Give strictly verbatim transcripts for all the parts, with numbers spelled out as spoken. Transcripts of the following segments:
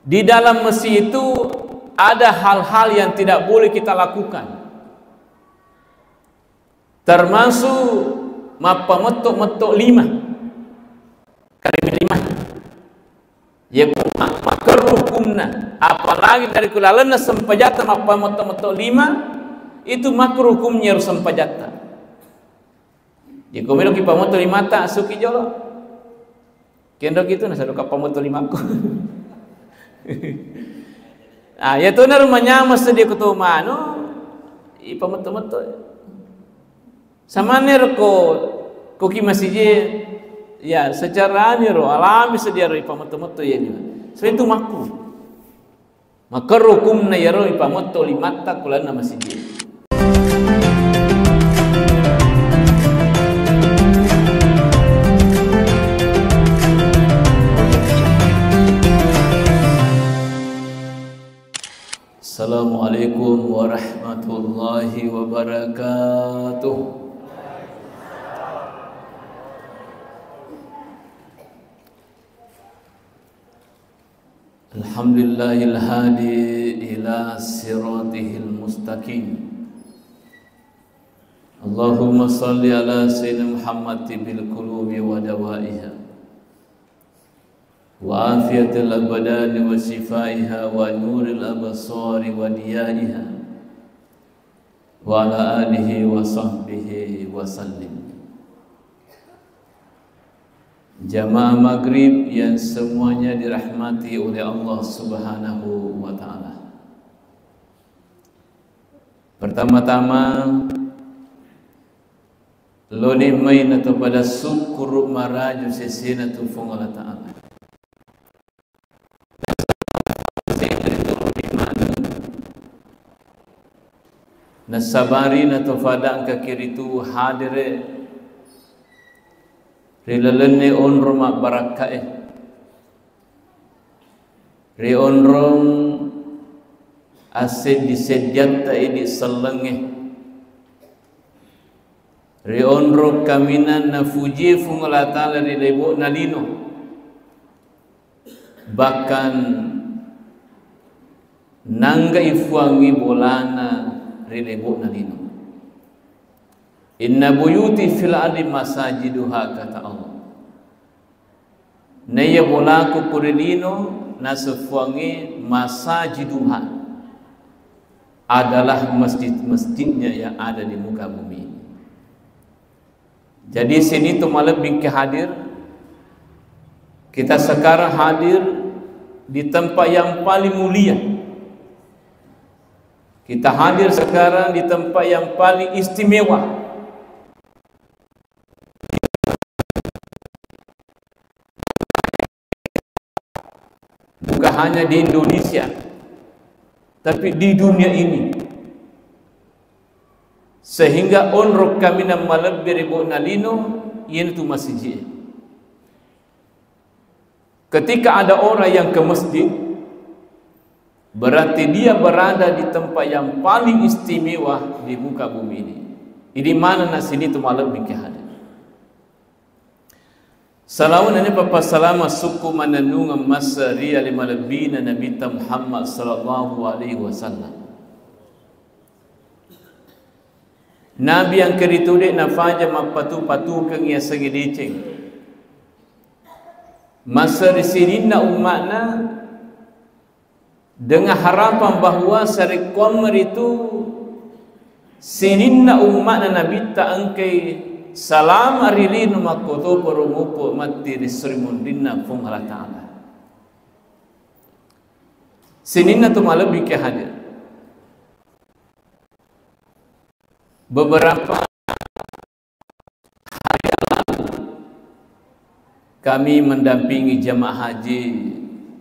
Di dalam masjid itu ada hal-hal yang tidak boleh kita lakukan, termasuk mappametto-metto lima. Kalimat lima. Iya ku ma-, makerruh hukumna, apalagi dari ku lalenna sempajatta mappametto-metto lima, itu makruh hukumnya ro sempajatta. Iya ku meloki pametto limatta, asuki jolo. Kenroki tu nasaba kappametto limakku. Ah, iya tu naru manyameng sedia ku to manu, ipametto-metto. Samanne ro ko, ko ki masiji, ya, secara ni ro, alami sedia ro ipametto-metto iya ni. Sebab itu makruh. Makerruh hukumna iyaro ipametto limatta ku lalenna masiji. Assalamualaikum warahmatullahi wabarakatuh. Alhamdulillahil hadi ila siratihil mustaqim. Allahumma salli ala sayyidina Muhammad tibbil qulubi wa dawaiha, wa afiyatil abdani wa shifaiha, wa nuril absari wa diyaiha, wa ala alihi wa sahbihi wa sallim. Jamaah maghrib yang semuanya dirahmati oleh Allah Subhanahu wa Ta'ala. Pertama-tama, loni mai nato pada syukur maraju sesena tu Fuang Allah Ta'ala. Nasabari nato fada engka kiritu hadere ri lalenne onro mabbarakkae. Ri onrong asseddi-seddiatta idi sellengnge. Ri onrong kaminang nafujie Fuang Allah Ta'ala ri lebo'na lino. Bahkan nanggai Fuangnge bolana ri lebo'na lino. Inna buyuti fil ardi masajiduha, kata Allah. Naiya bolaku ku ri lino, naseng Fuangnge, masajiduha adalah masjid-masjidnya yang ada di muka bumi ini. Jadi, sini tu malebbi engka hadir, kita sekarang hadir di tempat yang paling mulia. Kita hadir sekarang di tempat yang paling istimewa. Bukan hanya di Indonesia, tapi di dunia ini. Sehingga onrong kaminang malebbi ri lebo'na lino, iyanatu masiji. Ketika ada orang yang ke masjid, berarti dia berada di tempat yang paling istimewa di muka bumi ini. Idi manenna sini tu malebbi engka hadir. Salawat nennia pappasalama sukku mannennungeng masse ri ale malebbina Nabitta Muhammad sallallahu alaihi wasallam. Nabi engka ritu de' nafaja mappatu-patukeng yasengnge deceng. Masse ri sininna umma'na dengan harapan bahwa sarekkuamma ritu sininna umma'na Nabitta engkai salama ri lino makkotoparo mupo matti ri suri munrinna Puang Allah Ta'ala. Sininna tu malebbi engka hadir. Beberapa hari yang lalu, kami mendampingi jemaah haji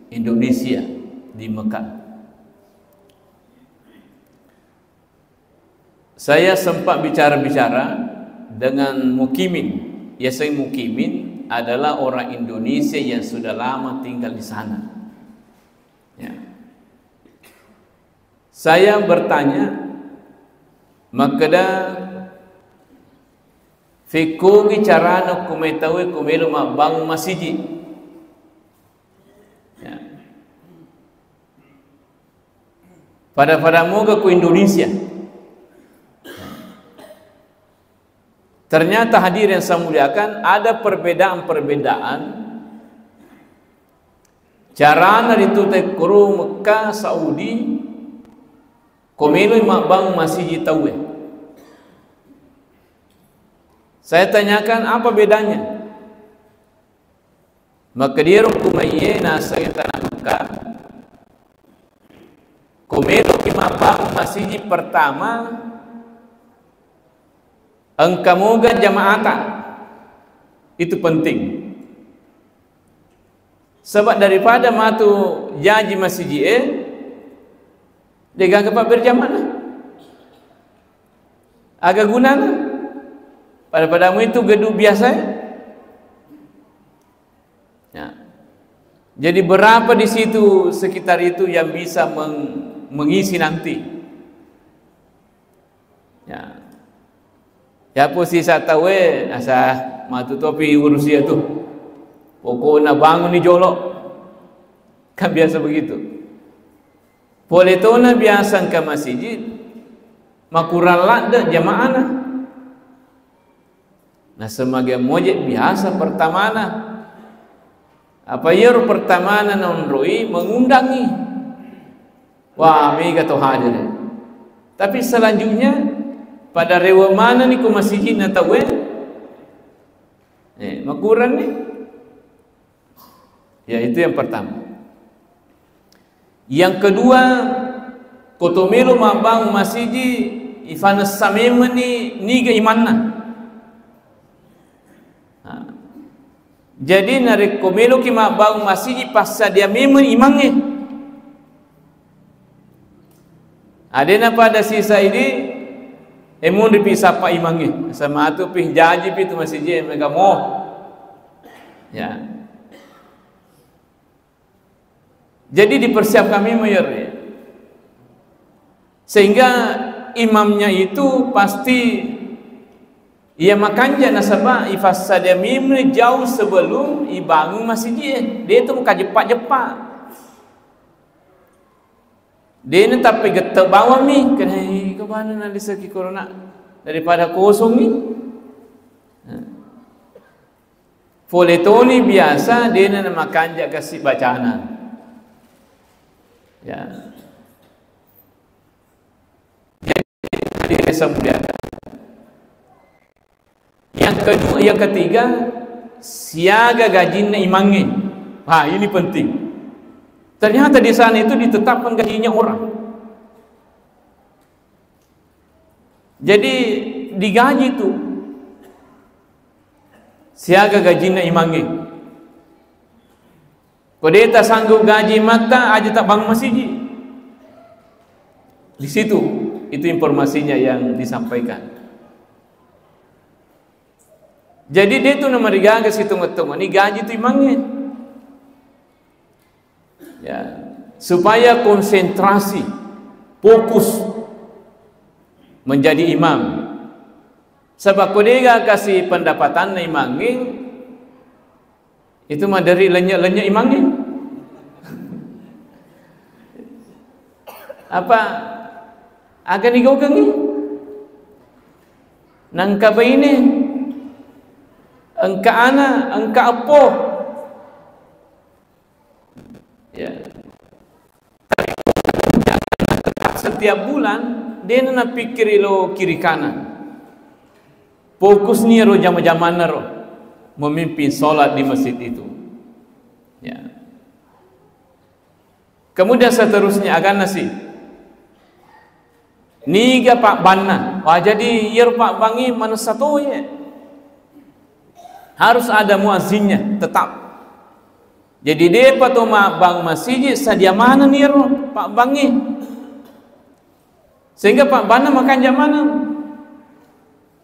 Indonesia di Mekah. Saya sempat bicara-bicara dengan mukimin. Yaseng mukimin adalah orang Indonesia yang sudah lama tinggal di sana. Ya. Saya bertanya, makkeda, fekkogi carana ko mai tauwe ko melo mabbangung masiji? Ya. Pada-pada moga ku Indonesia. Ternyata hadirin yang saya muliakan, ada perbedaan-perbedaan carana ritu tekkoro Mekah, Saudi, ko meloi mabbangung masiji tauwe. Saya tanyakan, apa bedanya? Makkediro kumaiye naseng tana Mekah, ko meloki mabbangung masiji pertama, engka moga jamaata. Itu penting. Sebab daripada matu jaji masiji e, degaga pabberjamaah. Aga gunana? Pada-padamu itu gedung biasa, ya? Ya. Jadi berapa di situ sekitar itu yang bisa meng-, mengisi nanti? Ya. Ya posisi tauwe, asa matu topi urusi itu. Pokokna bangun ni jolo. Kan biasa begitu. Pole tona biasa engka masiji, makurang ladde jamaana. Nasemage moje biasa pertamana. Apa iyaro pertamana naonroi mengundangi. Wah, mega to hadir. Tapi selanjutnya pada rewe manenni ko masijinna tauwe. Eh, makurang ni. Ya, itu yang pertama. Yang kedua, ko to melo mabbangung masiji, ifanessa memenni niga imanna. Nah, jadi narekko meloki mabbangung masiji, passadia memeng imangnge. Adena pada sisa idi, emunripi sappa imangnge. Sama atupi jajipi tu masiji, mega mo. Ya. Jadi dipersiapkan memang ya, Re. Sehingga imamnya itu pasti ia makanja nasaba ifassadia memang jauh sebelum ibangun masjid. Dia itu muka jepak-jepak. Dena tapi gette bawang mi, kena, "Ih, kemana na lisaki corona?" Daripada kosong mi. Nah. Pole toni biasa dena namakanja kasi bacana. Ya. Jadi, hadirin yang saya muliakan. Yang kedua, yang ketiga, siaga gajinna imangnge. Wah, ini penting. Ternyata di sana itu ditetapkan gajinya orang. Jadi digaji tu siaga gajinna imangnge. Ko de tasanggup gaji matta, aja tabang masiji. Di situ itu informasinya yang disampaikan. Jadi de tu namarigaga sitongo-tongo ni gaji tu imangnge. Ya, supaya konsentrasi, fokus menjadi imam. Sebab ko dega kasi pendapatanna imangnge, itu maderi lennye-lennye imangnge. Apa aga ni gaukengngi? Nangka baine, engka ana, engka eppo. Ya. Setiap bulan, dena napikkiri lo kiri kanan. Fokus ni ro jama-jamanna ro memimpin sholat di masjid itu. Ya. Kemudian seterusnya akan nasi. Niga pabbanna? Wah, jadi iyaro pabbangnge manessa toye. Harus ada muazzinnya, tetap. Jadi depa to mabbang masiji, sadia maneng iyaro pabbangnge. Sehingga pabbanna makanja maneng.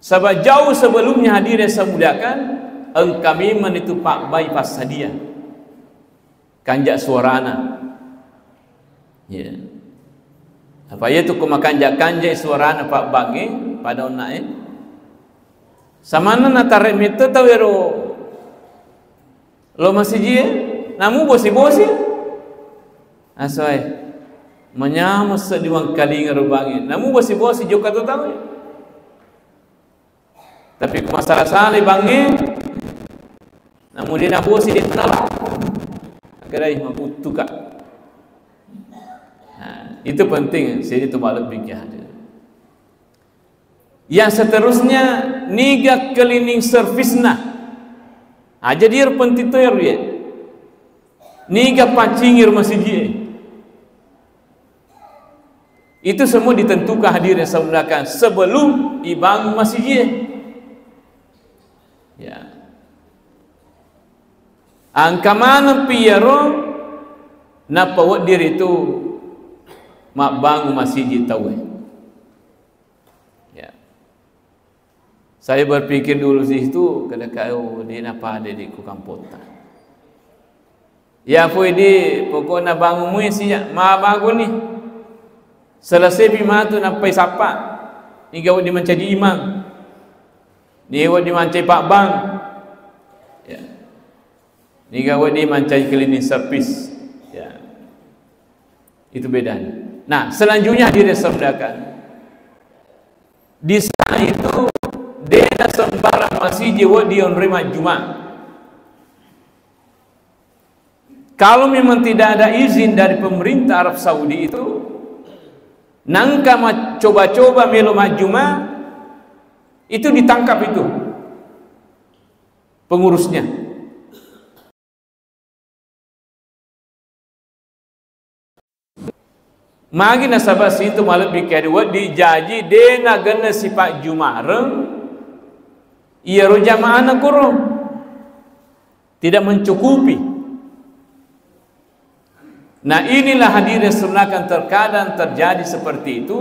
Saba jauh sebelumnya, hadirin saya muliakan, engka memang itu pabbai passadia. Kanja suarana. Ya. Apa iya tu ko makanja-kanja suarana pabbangnge pada onna e. Samanna natare metto tau ero lo masiji e, namu bosi-bosi. Asoe. Manyameng seddi wangkalinga ro bangnge. Namu bosi-bosi jokka to tau. Tapi ko masala-salai bangnge, namu de nabosi de manala. Akadai mabuttuka. Nah, itu penting, jadi itu malebbi ki hadir. Yang seterusnya, niga cleaning service-na. Ah, jadi ero penting to ero ye. Niga paccingir masiji e. Itu semua ditentukan hadirin yang saya muliakan sebelum ibangun masiji e. Ya. Angka maneng pi iyaro nappa wedding ritu mabbangun masiji tauwe. Ya. Saya berpikir dulu sih itu, kada kau de napada di ku kampotta. Ya, pui di, pokokna bangun mui sija, mabaguni. Selesai pi matu nappai sappa. Niga wedding mancaji imang. Niga wedding mancaji pabbang. Ya. Niga wedding mancaji cleaning service. Ya. Itu bedanya. Nah, selanjutnya hadirin saya muliakan. Di sana itu de nasembarang masiji wedding onroi majjuma. Kalau memang tidak ada izin dari pemerintah Arab Saudi itu, nangka ma-, coba-coba melo majjuma, itu ditangkap itu pengurusnya. Magi nasaba situ malebbi kedi wedding jaji de nagenna sipajjumareng iyaro jamaahna koro. Tidak mencukupi. Nah, inilah hadirin sunahkan terkadang terjadi seperti itu.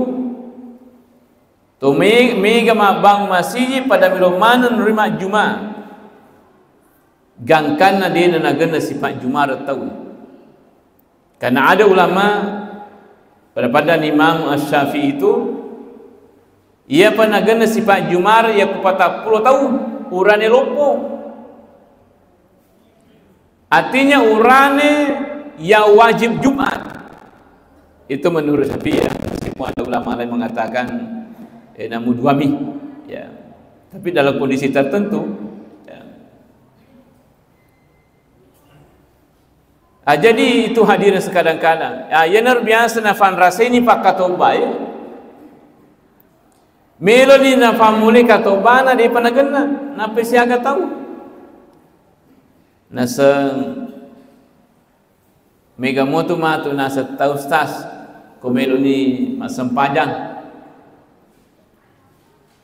To me-, mega mabbang masiji pada melo maneng ri majjuma. Gangkanna de nagenna sipajjumareng tau. Karena ada ulama pada-pada Imam Asy-Syafi'i itu, iya pa nagenna sipajjumareng iya ku patappulo tau urane loppo. Artinya urane yang wajib Jumat. Itu menurut Syafi'i ya. Meskipun ada ulama lain mengatakan, eh, namu dua mi. Ya. Tapi dalam kondisi tertentu, ya. Ah, jadi itu hadirin sekadang-kadang. Ya, yenaro biasa nafanrasai ni pakkatobbae. Meloni nafammulai katobbana, depa nagenna, nappa siaga tau. Naseng mega motu matu naseng tau, Ustaz, ko meloni massempajang.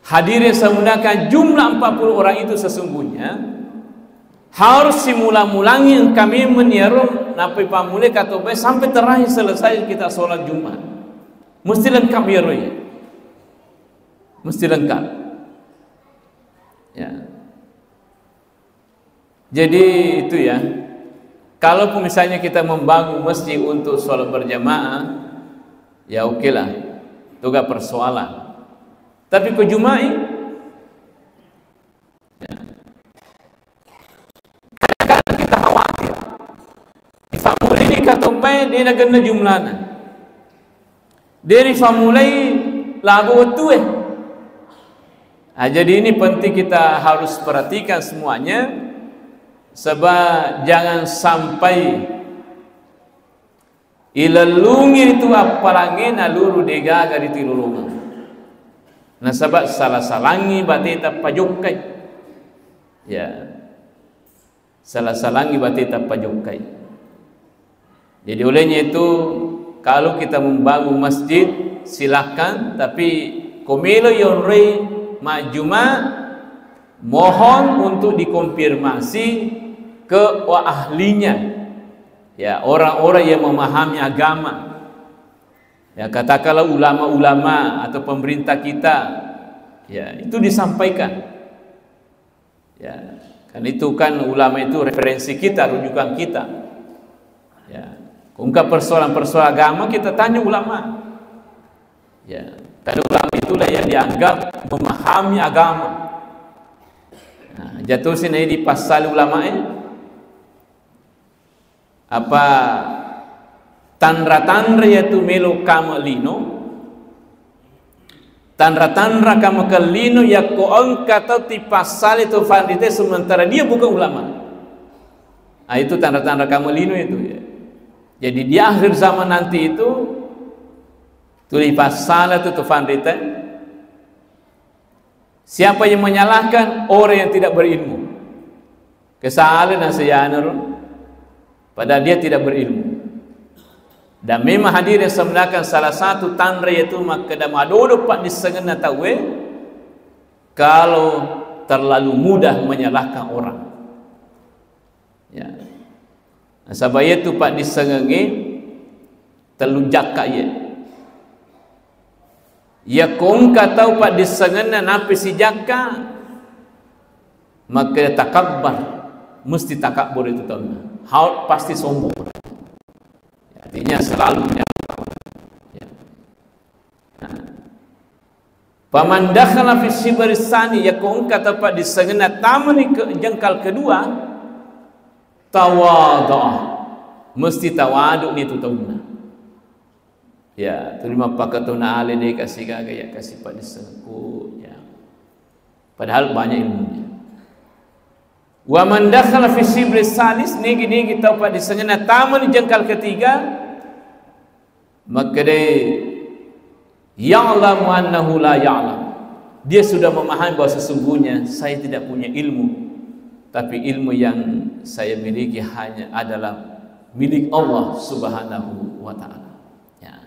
Hadirin saya muliakan, jumlah empat puluh orang itu sesungguhnya harus simula-mulangi engka memeng iyaro nappai pammulai katobai sampai terakhir selesai kita sholat Jumat. Mesti lengkap iyaro ya. Mesti lengkap. Ya. Jadi itu ya, kalaupun misalnya kita membangun masjid untuk sholat berjamaah, ya oke lah, itu gak persoalan. Tapi ko Juma'i, ya, kadang-kadang kita khawatir. Ifammulai ni katobbae, de nagenna jumlana. De rifammulai labo wettue. Nah, jadi ini penting kita harus perhatikan semuanya, sebab jangan sampai ilellungi ritu appalangnge naluru degaga ritu ilolongeng. Nasaba sala-salangi bateta pajokkai. Ya. Sala-salangi bateta pajokkai. Jadi olehnya itu, kalau kita membangun masjid, silakan, tapi ko melo yonroi majjuma, mohon untuk dikonfirmasi ke ahlinya. Ya, orang-orang yang memahami agama. Ya, katakanlah ulama-ulama atau pemerintah kita. Ya, itu disampaikan. Ya, kan itu kan ulama itu referensi kita, rujukan kita. Ya, ko engka persoalan-persoalan agama kita tanya ulama. Ya, karena ulama itulah yang dianggap memahami agama. Nah, jatuh sini dipassali ulama ini. Apa Tanra-tanra yatu melo kama lino, tanra-tanra kama lino yakko engka tau tipassale tu fanrite sementara dia bukan ulama. Ah, itu tanra-tanra kama lino itu, ya. Jadi di akhir zaman nanti itu tuli passala tu tu fanrite. Siapa yang menyalahkan? Orang yang tidak berilmu. Kesalahan nasiyanaro, padahal dia tidak berilmu. Dan memang hadirin semuliakan, salah satu tanra yaitu makkeda madodo paddissengenna tauwe kalau terlalu mudah menyalahkan orang. Ya. Nasaba iyatu paddissengengnge tellu jakka iye. Yakko engka tau paddissengenna nappi sijakka, makkeda takabbar, mesti takabbar itu taunna. Hau-, pasti sombong. Artinya selalu menyalahkan. Ya. Nah. Faman dakhala fi shibri tsani, yakko engka tau paddissengenna tamani ke jengkal kedua, tawadha. Mesti tawadu ni tu taunna. Ya, tuli mappakatona ale de kasi gaga ya kasi paddissengku, ya. Padahal banyak ilmunya. Wa man dakhala fi shibri tsalis, nigi-nigi tau paddissengenna tamani jengkal ketiga, makkedai, ya'lamu annahu la ya'lam. Dia sudah memahami bahwa sesungguhnya saya tidak punya ilmu, tapi ilmu yang saya miliki hanya adalah milik Allah Subhanahu wa Ta'ala. Ya.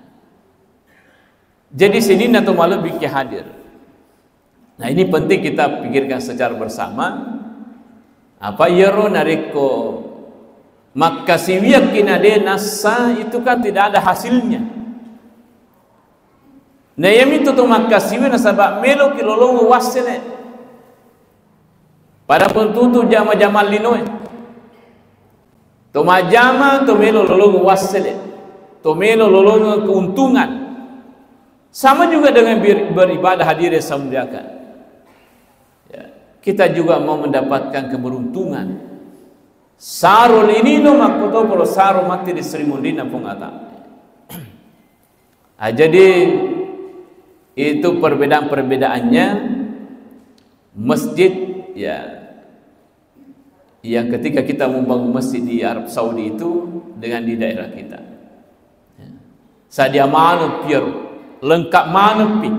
Jadi, sininna to malebbi ki hadir. Nah, ini penting kita pikirkan secara bersama. Apa iyaro narekko makkasiwiakki na de nassa, itu kan tidak ada hasilnya. Na iyamitu to makkasiwi nasaba meloki lolongeng wassele. Pada pun tutu jama-jama linoe. To majjama, to melo lolongeng wassele. To melo lolongeng keuntungan. Sama juga dengan ber-, beribadah, hadirin yang saya muliakan. Ya, kita juga mau mendapatkan keberuntungan. Saro linino makkoto polo saro matti ri sri munrinna Puang Allah Ta'ala. Ah, jadi itu perbedaan-perbedaannya masjid, ya, yang ketika kita membangun masjid di Arab Saudi itu dengan di daerah kita. Ya. Sadia maneng piaro, lengkap maneng pi.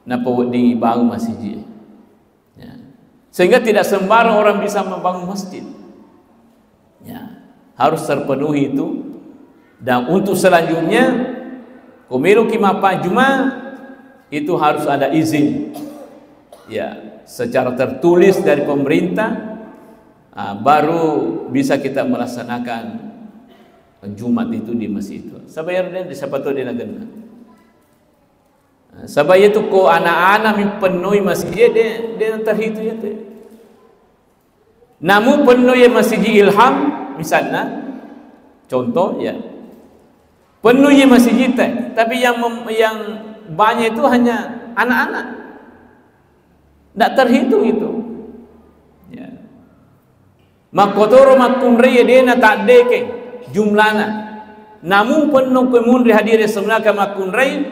Napa wedding bangun masjid. Ya. Sehingga tidak sembarang orang bisa membangun masjid. Ya, harus terpenuhi itu. Dan untuk selanjutnya, ko meloki mappajuma, itu harus ada izin. Ya, secara tertulis dari pemerintah, ah, baru bisa kita melaksanakan Jumat itu di masjid itu. Saba iyaro de, siapa tahu de nagenna. Saba iyatu ko anak-anak mi pennoi masjid de, de terhitung iyatu. Namu pennoi masjid Ilham, misalnya, contoh ya, pennoi masjid teh, tapi yang mem-, yang banyak itu hanya anak-anak, tidak terhitung itu. Ya. Makkotoro makkunrai dena taddeke jumlana. Namu penno ke munri hadire semnaka makkunrai,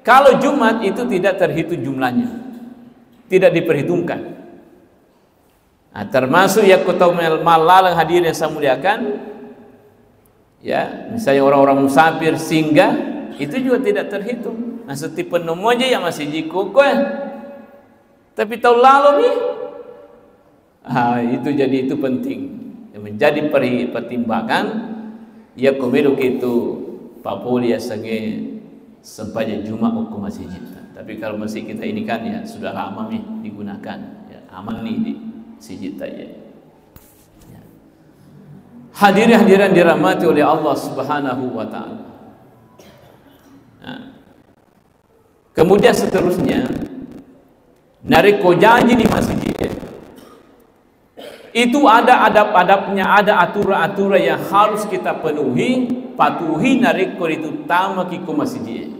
kalau Jumat itu tidak terhitung jumlahnya. Tidak diperhitungkan. Nah, termasuk yakko tau mal-, mallaleng hadirin yang saya muliakan, ya, misalnya orang-orang musafir singgah, itu juga tidak terhitung. Nah, setiap penemu aja yang masih jiko koe. Tapi tau lalo mi, ah, itu jadi itu penting. Yang menjadi peri-, pertimbangan, yakko meloki tu papoli yasengnge sempajang Jumat okko masjid. Tapi kalau masjid kita ini kan ya sudah lama nih digunakan, ya, aman nih di masjid aja. Ya. Hadirin hadirat dirahmati oleh Allah Subhanahu wa Ta'ala. Nah, kemudian seterusnya, narekko jaji di masjid, itu ada adab-adabnya, ada aturan-aturan yang harus kita penuhi, patuhi narekko ritu tamaki ko masjid.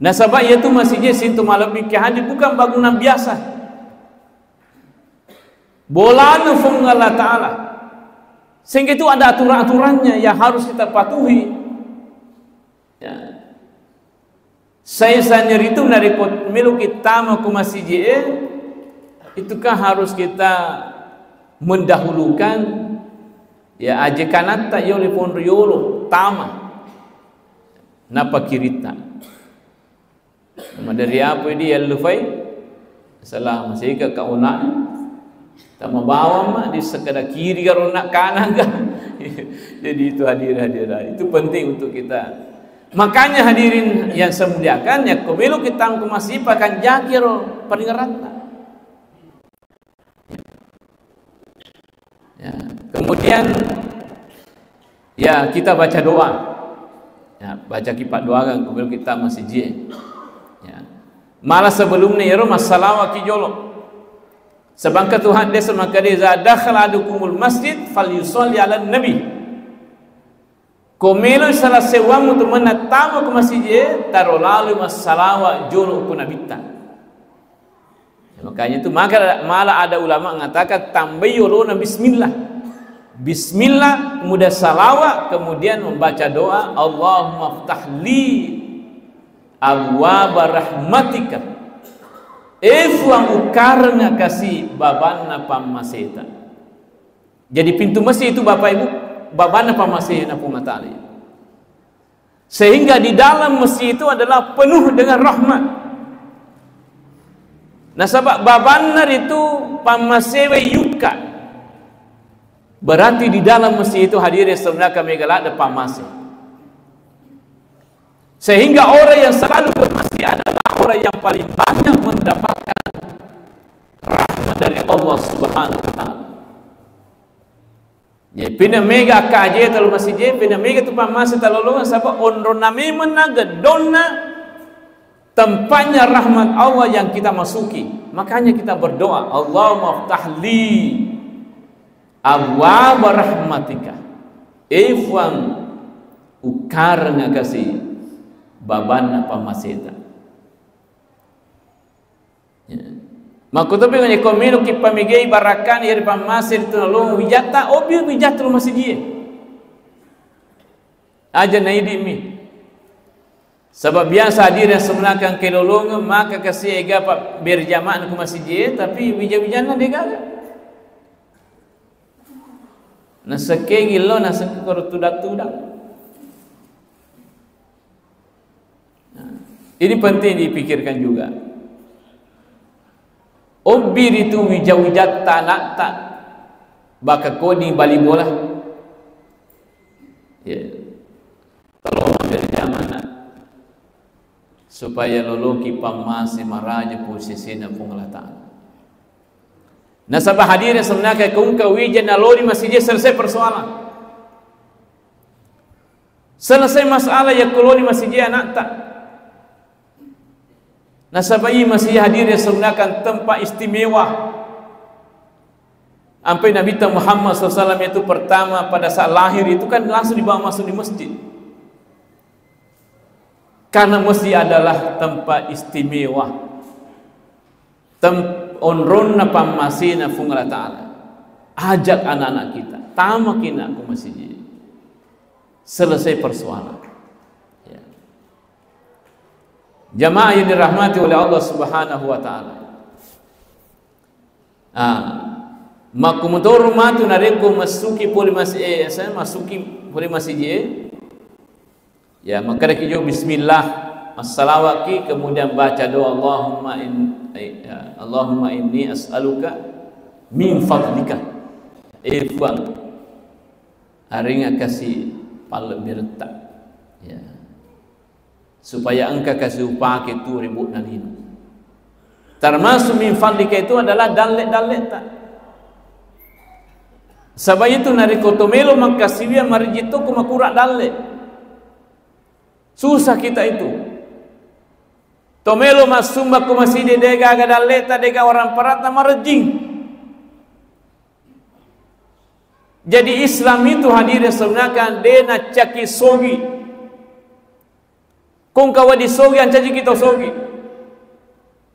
Nasaba iyatu masjid sinto malebbi ke hadir bukan bangunan biasa. Bolana Fuang Allah Ta'ala. Sehingga itu ada aturan-aturannya yang harus kita patuhi. Ya. Saisannya itu narekko meloki tama ko masiji e, itu kan harus kita mendahulukan, ya, aje kanatta yolo ponro yolo tama. Napa kiritta. Maderi apa idi yallupai? Salah masika ka ona'e. Tama bawang ma di sekeda kiri karo nak kanan kan. Jadi itu hadirin hadirat. Itu penting untuk kita. Makanya hadirin yang saya muliakan, ya, ko melo kita ko masih pakan jakiro paringeratta. Ya, kemudian, ya, kita baca doa. Ya, baca kipak doa kan, kemudian kita masiji. Ya. Malah sebelumnya ya, Ro, massalawa ki jolo. Sebangka Tuhan dia semakade, "Za dakhala adukumul masjid, fal yusalli ala nabi." Ko melo salah sewammu tu mena tama ko masiji, taro lalu massalawa jolo ko nabitta. Ya, makanya itu maka malah ada ulama mengatakan tambai yolona bismillah. Bismillah, kemudian salawat, kemudian membaca doa, "Allahumma ftah li abwaba rahmatika." E Fuang, ukarenga kasi babanna pammaseta. Jadi pintu masih itu Bapak Ibu, babanna pammasena Puang Allah Ta'ala. Sehingga di dalam masjid itu adalah penuh dengan rahmat. Nasaba babanna ritu pammasewe yukka. Berarti di dalam masjid itu hadirin saudara kami galak ada pammase. Sehingga orang yang selalu ke masjid adalah orang yang paling banyak mendapatkan rahmat dari Allah Subhanahu wa Ta'ala. Jadi, pina mega kaje talo masije, pina mega tu pammase talolongan, sabab onronna memang na geddonna tempatnya rahmat Allah yang kita masuki. Makanya kita berdoa, "Allahumma ftah li abwaba rahmatika." E Fuang, ukarenga kasi babanna pammaseta. Ya. Makkutopi ngone ko melo ki pamegei barakkani ri pammase ri tunalong wijatta, obi wijatta lo masijie. Aja naidi mi. Sabab biasa hadirin sebenarkan kelolongeng maka kasi ega pa berjamaah ku masijie, tapi wija-wijanna degaga. Nasekkegi lo, nasekke koro tudang-tudang. Nah, ini penting dipikirkan juga. Obbi ritu wija-wijatta anatta, baka koni bali bola. Ya. Tolong ambil jamaah supaya loloki pammase maraja posisina Puang Allah Ta'ala. Nasaba hadirin sebenarnya kungka wija nalori masijie selesai persoalan. Selesai masalah ya kuloni masijie anatta. Nasaba i masijie hadirin sebenarnya tempat istimewa. Ampai Nabi Muhammad sallallahu alaihi wasallam itu pertama pada saat lahir itu kan langsung dibawa masuk di masjid. Karena masjid adalah tempat istimewa. Tem-, onronna pammasena Puang Allah Ta'ala. Ajak anak-anak kita, tamaki nak ku masijie. Selesai persoalan. Ya. Jamaah yang dirahmati oleh Allah Subhanahu wa Ta'ala. Ah, makkumutoro matu narekko masuki pole mas-, eh, saya masuki pole masijie. Ya, makkedaki jo bismillah, massalawaki, kemudian baca doa, Allahumma in-, eh, ya, Allahumma inni as'aluka min fadlika. Eh, Puang, aringa kasi pallebbiretta. Ya. Supaya engka kasi upake tu ribu'na lino. Termasuk min fadlika itu adalah dalle-dalletta. Saba itu narekko to melo makkasiwiang marijing to ko makura dalle. Susah kita itu. To melo massumba ko masjid de gaga dalleta, de gaga orang paratta marejing. Jadi Islam itu hadirin sebenarnya de naccaki sogi. Kong kawadi sogi ancaji kita sogi.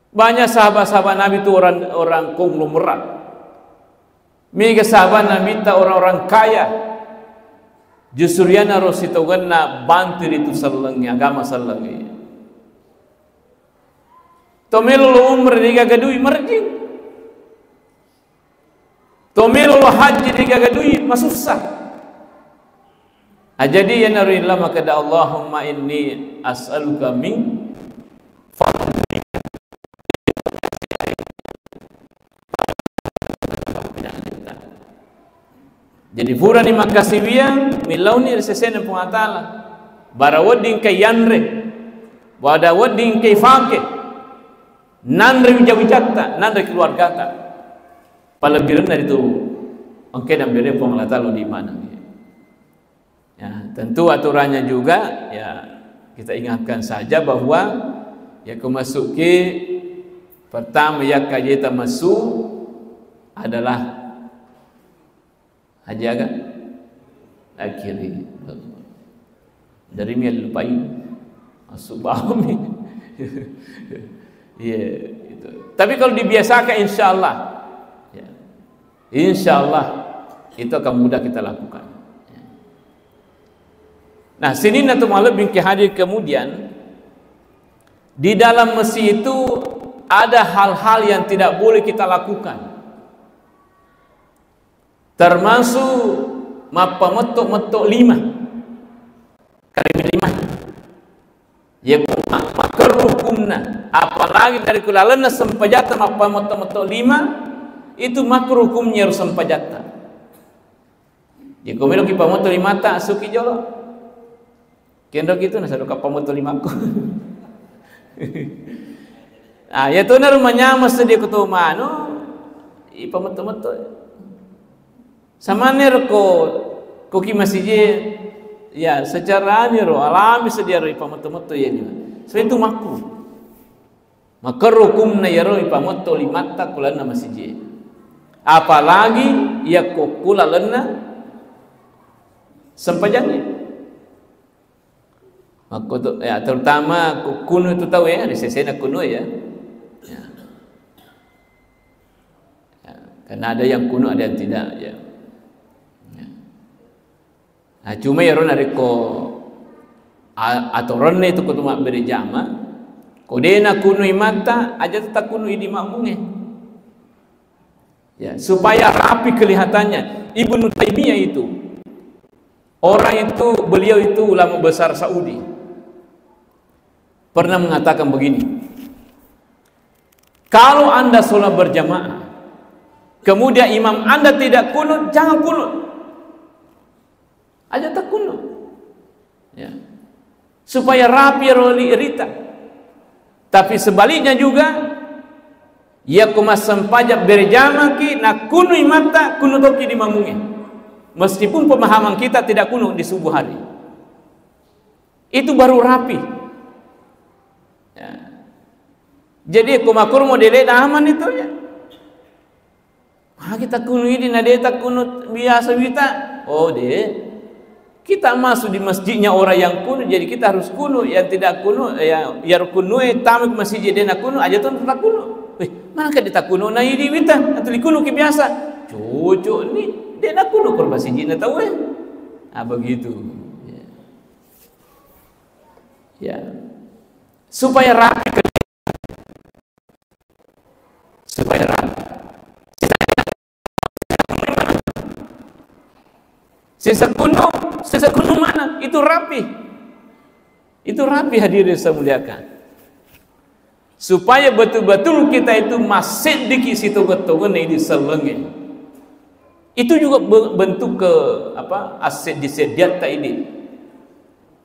Banyak sahabat-sahabat Nabi itu orang, orang konglomerat. Mega sahabat Nabitta orang-orang kaya, justru iyanaro sitongenna bantu ritu sellengnge, agama sellengnge. To melo lo umrah degaga dui, merjing. To melo lo haji degaga dui, masussa. Ah, jadi iyanaro illa makkeda, "Allahumma inni as'aluka min fadlika." Jadi purani makkasiwiang, millauni ri sesena Puang Allah Ta'ala. Bara wedding engka iyanre, bara wedding engka ifake, nanre wija-wijatta, nanre keluargata. Palebbirenna ritu engkae nabbere Puang Allah Ta'ala di mana. Ya, tentu aturannya juga, ya, kita ingatkan saja bahwa, ya, ko masuk ke pertama, ya, kajeta masuk adalah haji aga? Akhiri. Dari mi lupai. Masuk bawah mi. Iya, gitu. Tapi kalau dibiasakan, insya Allah, ya, insya Allah itu akan mudah kita lakukan. Nah, sininna tu malebbi engka hadir kemudian, di dalam masjid itu ada hal-hal yang tidak boleh kita lakukan. Termasuk mappametto-metto lima. Kalima lima. Ya, ma-, makerruh hukumna. Apalagi dari kulalenna sempajatta mappametto-metto lima, itu makruh hukumnya ro sempajatta. Jadi, ko meloki pametto limatta, asuki jolo. Kenro gitu, nasaba kappametto limakku. Ah, ya tu naru manyameng sedia ko to manu, ipametto-metto. Samanne ro ko, ko ki masiji, ya, secara ni ro, alami sedia ro ipametto-metto ya ni. Sebab itu makruh. Makerruh hukumna iyaro ipametto limatta kulalenna masiji. Apalagi yakko kulalenna sempajangnge. Makko tu, ya, terutama ku-, kunu itu tau ya, ri sesena kunu ya. Ya. Ya, karena ada yang kunu, ada yang tidak ya. Ya. Nah, cuma iyaro narekko a-, atoronne tu ko tu mabbere jama, ko de nakunui matta, aja tetap kunui di makmungnge. Ya, supaya rapi kelihatannya. Ibnu Taimiyah itu, orang itu, beliau itu ulama besar Saudi, pernah mengatakan begini, "Kalau Anda sholat berjamaah, kemudian imam Anda tidak kunut, jangan kunut." Aja takkunut. Ya. Supaya rapi ro li-, rita. Tapi sebaliknya juga, yakko massempajang berjamaki, nakkunui matta, kunut tokki di makmungnge. Meskipun pemahaman kita tidak kunut di subuh hari. Itu baru rapi. Ya. Jadi, ko makkuro modele aman itu ya. Ah, kita kunut ini, na de takkunut biasa wita. Oh, de. Kita masuk di masjidnya orang yang kunut, jadi kita harus kunut. Yang tidak kunut, ya, ya kunut, eh, tamu ke masjid de na kunut, aja tu tak kunut. Weh, mana kan dia tak kunut na ini wita? Atau di kunut ke biasa? Cocok ni, de na kunut ke masjid na tahu eh. Ah, begitu. Ya. Ya. Supaya rapi ke-, supaya rapi. Sisa gunung, sisa gunung mana? Itu rapi. Itu rapi hadirin saya muliakan. Supaya betul-betul kita itu masseddiki sitoget-togetna idi sellengnge. Itu juga be-, bentuk ke, apa, asseddi-seddiatta idi.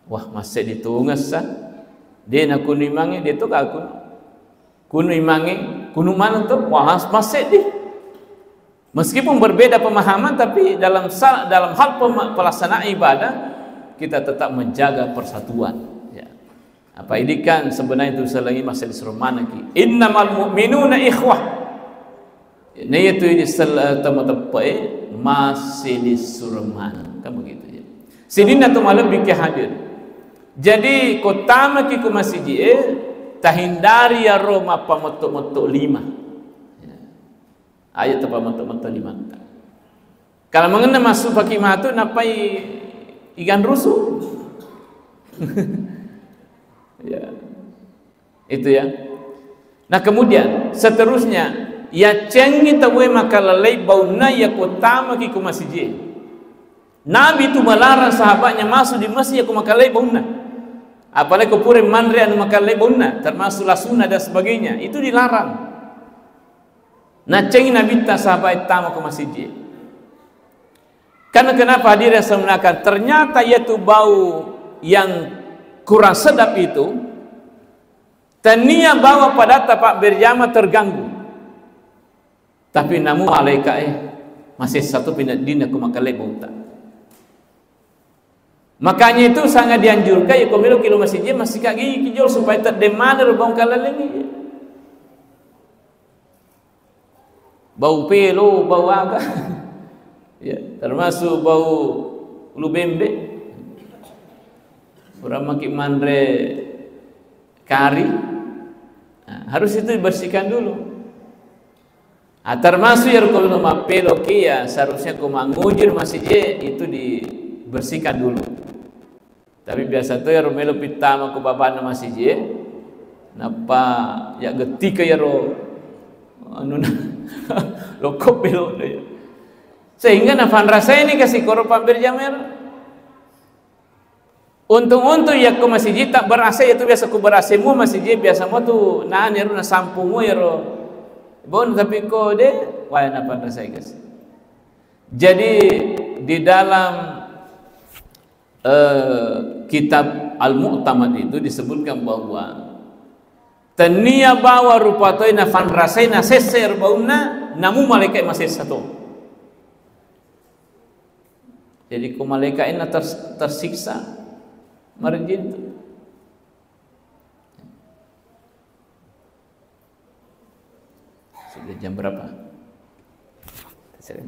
Wah, masseddi tongessa. De nakunu imangnge, de to ka kunu. Kunu imangnge, kunu maneng to, wah, masseddi. Meskipun berbeda pemahaman, tapi dalam sa-, dalam hal pema-, pelaksanaan ibadah, kita tetap menjaga persatuan. Ya. Apa ini kan sebenarnya itu selagi masih disuruh mana ki? Innamal mu'minuna ikhwah. Nah, itu ini sel-, teman-teman masih disuruh mana? Kan begitu ya. Sininna tu malam bikin hadir. Jadi, ko tamaki ku masiji e, tahindari yaro mappametto-metto lima. Ya. Aja tappa metto-metto limatta. Kalau mengenai masuk pakai matu, napai igan rusuh. Ya. Itu ya. Nah, kemudian seterusnya, yaccengi tauwe makalelei baunna yako tamaki ko masiji. Nabi tu melarang sahabatnya masuk di masjid yako makalelei baunna. Apalagi ko pura manre anu makalelei baunna, termasuk lasuna dan sebagainya, itu dilarang. Naccengi Nabitta sahabat tama ko masiji. Karena kenapa hadirin saya muliakan? Ternyata yaitu bau yang kurang sedap itu, tania bawa padatta Pak berjama terganggu. Tapi namu malaika e, masessa to pineddinna ko makalelei bautta. Makanya itu sangat dianjurkan, ya, ko melo ki lo masiji, masika gigi ki jolo supaya teddeng maneng ro bau kaleleng. Bau pelo, bau aga. Ya, termasuk bau ulu bembe. Orang maki manre kari. Nah, harus itu dibersihkan dulu. Ah, termasuk ya, kalau mappelo ki ya, seharusnya ko manguji masiji itu dibersihkan dulu. Tapi biasa to yaro melo pittama ko babanna masiji, nappa ya gettika yaro anu na lokko pelo ya. Sehingga nafanrasai ni kasi koro pamberjamero. Untung-untung yakko masiji tak berasa itu biasa ku berasa mu masiji biasa mu tu nani ro na sampung mu yaro. Bon tapi ko de waya nafanrasai kasi. Jadi di dalam eh, kitab Al-Mu'tamad itu disebutkan bahwa tania bawa rupa toi nafanrasai nasessa ero baunna, namu malaikat masessa to. Jadi ko malaikat ini ters- tersiksa marjin tu. Sudah jam berapa? Terserah.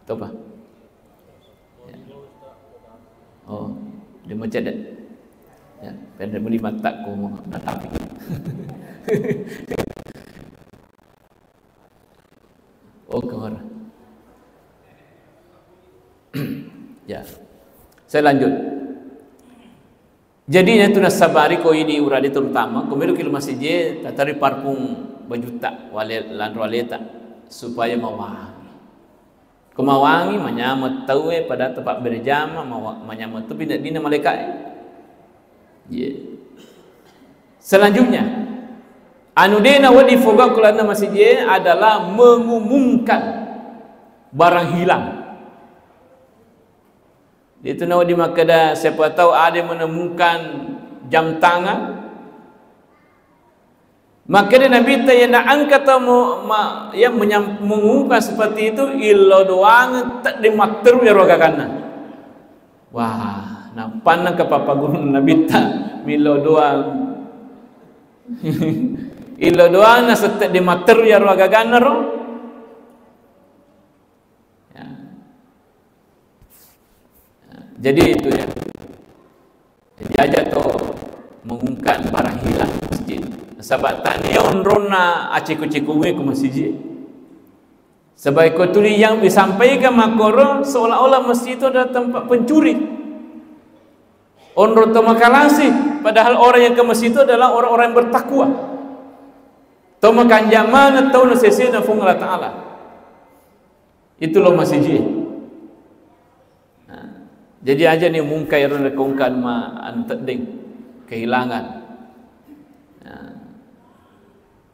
Tahu, Pak? Ya. Oh, dia macet deh. Ya, pendek muli mata ko mau tapi. Oh, kamar. Ya. Saya lanjut. Jadi, natu nassabari ko idi urade terutama, ko melo ki lo masiji, tatari parfum bajutta, wale, lanro aleta, supaya mawangi. Ko mawangi, manyameng tauwe, pada tempat berjama, mawa-, manyameng tu pinna dina malaikat. Iya. Selanjutnya, anu dena wadi foga kulana masiji adalah mengumumkan barang hilang. Itu nawedding makkeda, siapa tahu ada yang menemukan jam tangan. Makkeda Nabitta, iya na engka tau mu-, ma-, yang menyam-, mengumumkan seperti itu, illo doang tedde matteru ero gaganna. Wah, nappanna ke papa guru Nabitta, millo doang. Illo doang na setedde matteru ero gaganna ro. Ya. Ya, jadi itu ya. Jadi aja to mengumumkan barang hilang masjid. Nasaba tania onronna aceko-cekongnge ko masjid. Sebab ko tuli yang disampaikan makkoro seolah-olah masjid itu adalah tempat pencuri. Onro to makalasi, padahal orang yang ke masjid itu adalah orang-orang yang bertakwa. To makanja maneng tau nasesena Puang Allah Ta'ala. Itu lo masiji. Nah, jadi aja ni mungkai ro nakongkan ma anu teddeng, kehilangan. Nah,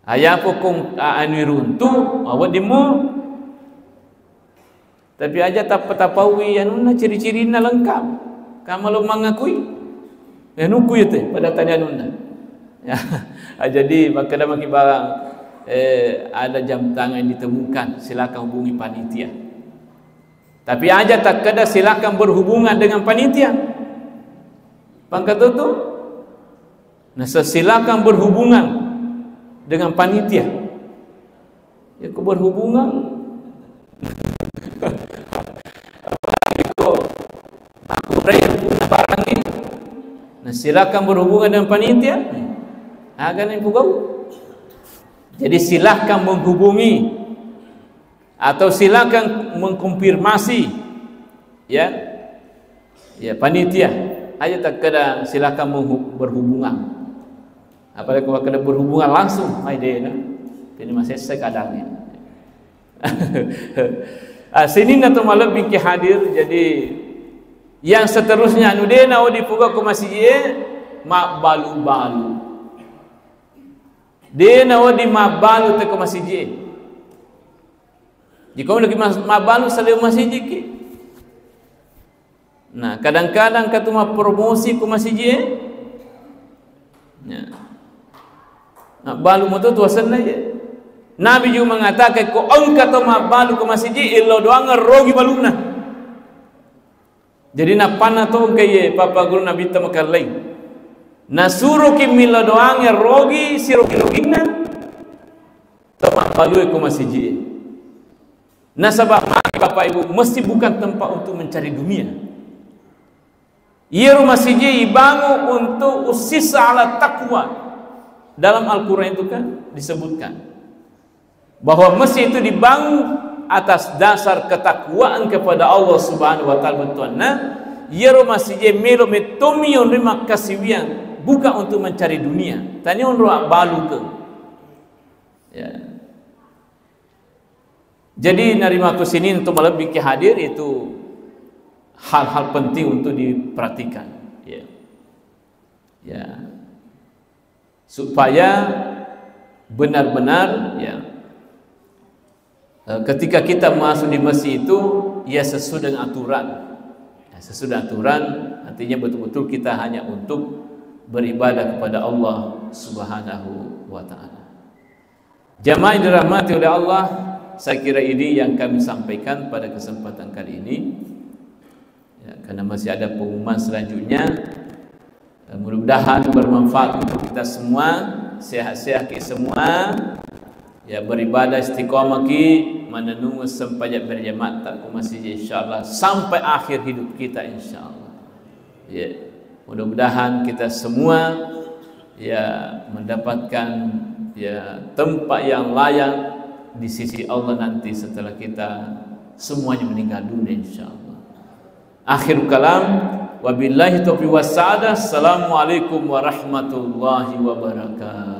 aya pokong a-, anu runtu, awa dimo. Tapi aja tappa-tapauwi anunna ciri-cirinna lengkap. Kamalo mangakui. Eh, nuku itu, pada tanya anunna. Ya, ah, jadi makkeda maki barang, eh, ada jam tangan yang ditemukan, silakan hubungi panitia. Tapi aja takkeda silakan berhubungan dengan panitia. Pangkat itu, nah, silakan berhubungan dengan panitia. Ya, ku berhubungan. Apalagi ko makkurai punna barangnge. Nah, silakan berhubungan dengan panitia. Aga na pugau. Jadi, silakan menghubungi. Atau silakan mengkonfirmasi, ya, ya, panitia. Aja takkeda silakan menghu-, berhubungan. Apalagi kalau kena berhubungan langsung, ai dena. Ini masih saya kadangnya. Ah, sininna to malebbi ki hadir, jadi yang seterusnya anu dena odi puga ko masiji e, mabbalu-balu. Dena odi mabbalu te ko masiji e. Jika lagi mas-, mabbalu saleo masiji ki. Nah, kadang-kadang katu mappromosi ko masiji e. Ya. Mabbalu moto tu asenna je. Nabi juga mengatakan ko engka to mabbalu ko masiji e, illau doang rogi baluna. Jadi nappanna to engka ye papa guru Nabi ta makallai. Nasuroki millau doang rogi sirogi-roginna. Tempat balu ko masiji. Nasaba magi Bapak Ibu, masjid bukan tempat untuk mencari dunia. Iyaro masiji ibangun untuk ussisa ala taqwa. Dalam Al-Quran itu kan disebutkan bahwa masjid itu dibangun atas dasar ketakwaan kepada Allah Subhanahu wa Ta'ala, bettuanna. Iyaro masiji melo mettomi onroi makkasiwiang, bukan untuk mencari dunia. Tania onro abbalu ke. Ya. Jadi, narimakku sini untuk malebbi ki hadir itu hal-hal penting untuk diperhatikan. Ya. Ya. Supaya benar-benar, ya, eh, ketika kita masuk di masjid itu, ya, sesuai dengan aturan. Ya, sesuai dengan aturan, artinya betul-betul kita hanya untuk beribadah kepada Allah Subhanahu wa Ta'ala. Jamaah yang dirahmati oleh Allah, saya kira ini yang kami sampaikan pada kesempatan kali ini. Ya, karena masih ada pengumuman selanjutnya. Dan mudah-mudahan bermanfaat untuk kita semua, sehat-sehat ki semua. Ya, beribadah istiqomah ki, menenung sempajang berjamaah tak masih insyaallah sampai akhir hidup kita insyaallah. Ya, mudah-mudahan kita semua, ya, mendapatkan, ya, tempat yang layak di sisi Allah nanti setelah kita semuanya meninggal dunia, insyaallah. Akhir kalam, wabillahi taufiq wassa'adah. Assalamualaikum warahmatullahi wabarakatuh.